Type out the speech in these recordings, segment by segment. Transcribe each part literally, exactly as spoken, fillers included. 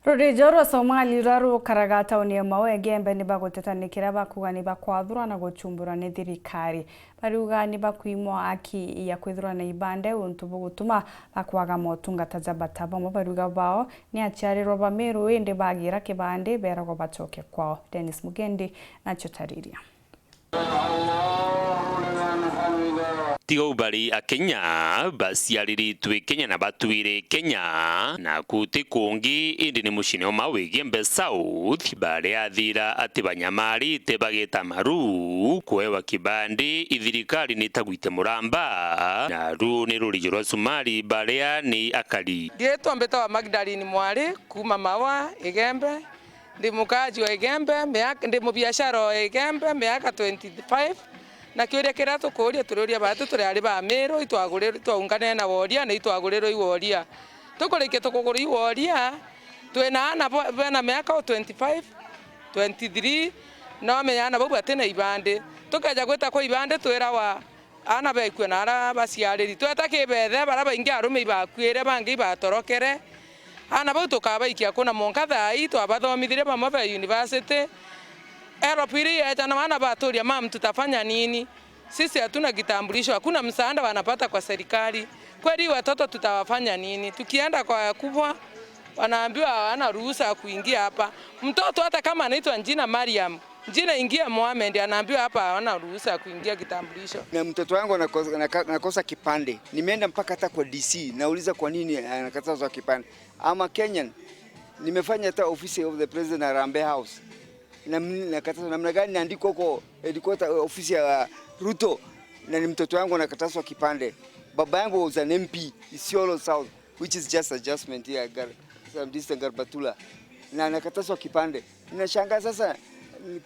Rurijo rwa Somali ruria rukaraga tauni ya Mau Igembe ni baguteta ni kiria bakuuga ni bakwathurwa na guchumburwa ni thirikari. Bariuga ni bakwimwa haki ya kwithirwa na ibande untu bugutuma bakwaga motungata ja bata. Bamwe bariuga bao ni aciarirwa ba Meru indi bagira kibande beragwa bacoke kwao. Dennis Mugendi nacio tariria. Tiga u bari Akenya baciariritwe Kenya na batwire Kenya, na ku ti kungi indi ni muciine o Mau Igembe South, baria athira ati banyamarite bageta maru kwewa kibandi i thirikari ni itagwite muramba, na ru ni rurijo rwa Sumari baria ni akari. Ndiitwa mbitawa Magdalene Mwari kuuma Maua Igembe. Ndi mukaaji wa Igembe, miaka, ndi mubiashara o Igembe miaka twenty-five, na kiuria kiria tukuuria, turiuria baatu turi ari ba Miru, itwagurirwe, itwaungane na Woria na itwagurirwe i Woria. Tukurikia tukugurwa i Woria, twina aana bo, bena miaka o twenty-five, twenty-three, na wamenya aana bau batina ibandi. Tukeja gwita kwa ibandi twirawa, aana bekua na aria baciariri. Tweta ki beethe, baria baingi arume ibakuire, bangi ibatorokere. Aana bau tukabaikia ku na mwanka thaa ii twabathomithirie bamwe be university. L P iria yeeja na aana batuuria, "Mam, tutafanya nini? Sisi hatuna kitambulisho, hakuna msaada wanapata kwa serikali. Kweli watoto tutawafanya nini?" Tukienda kwa wakubwa, wanaambiwa hawana ruhusa ya kuingia hapa. Mtoto hata kama anaitwa jina Mariam, jina ingia Mohamed, anaambiwa hapa hawana ruhusa ya kuingia kitambulisho. Na mtoto wangu anakosa, naka-, nakosa kipande. Nimeenda mpaka hata kwa D C, nauliza kwa nini anakatazwa kipande. I'm a Kenyan. Nimefanya hata ofisi of the president Harambee House. Na m-, nakatazwa namna gani, naandikwa huko headquarter, ofisi ya Ruto, na ni mtoto wangu anakatazwa kipande. Baba yangu was an M P, Isiolo South, which is just adjustment here, Gar-, some distance Garbatula. Na anakatazwa kipande. Ninashangaa sasa,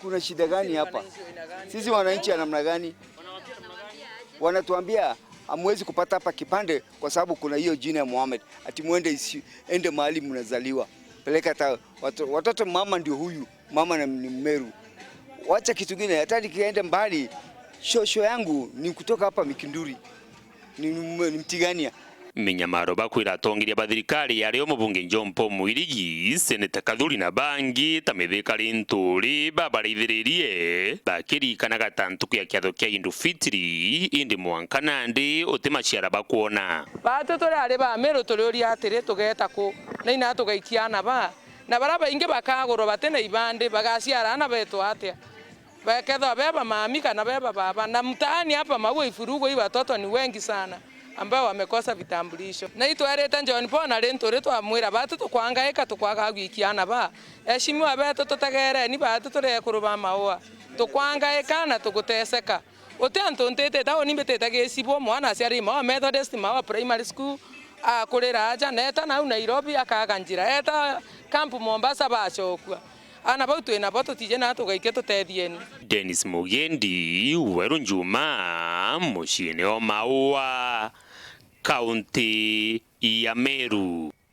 kuna shida gani hapa? Sisi wananchi ya namna gani? Wanatuambia, "Hamwezi kupata hapa kipande kwa sababu kuna hiyo jina ya Mohamed." Ati muende isi-, ende mahali mnazaliwa. Peleka hata watoto, watoto, mama ndio huyu, mama na ni Mmeru. Wacha kitu kingine, hata nikienda mbali, shosho yangu ni kutoka hapa Mikinduri. Ni, ni, ni Mtigania. Minyamaro bakwira atongeria ba thirikari, ario mubunge John Paul Mwirigi, Seneta Kathuri na bangi ta Mithika Linturi babaraithiririe, bakiririkana gata ntuku ya kiatho kia Idu Fitri, indi mwanka nandi uti maciara bakwona. Baatu turi ari ba Miru turiuria atiri, tugeeta ku? Na ina tugaikia aana ba? Na baria baingi bakagurwa bati na ibandi, bagaciara aana beetu atia? Bakethwa beba mami kana beba baba. Na mtaani hapa Maua Ifurugo hii watoto ni wengi sana ambao wamekosa vitambulisho. Na itwerite John Paul na Linturi twamwira, "Baatu tukwangaika, tukwaga gwikia aana ba. Eshimiwa beetu, tutegeereni, baatu turi ekuru ba Maua. Tukwangaika na tuguteseka." Uti antu ntitite, uni mbitite Gicibwo, mwana aciari Maua Methodist, Maua Primary School, akurira aja, na eeta nau Nairobi, akaga njira, eeta camp Mombasa, bacokua. Aana bau twina bo, tutije na tugaikia, tutethieni. Dennis Mugendi, Weru Njuma, muciine o Maua, kaunti ya Meru.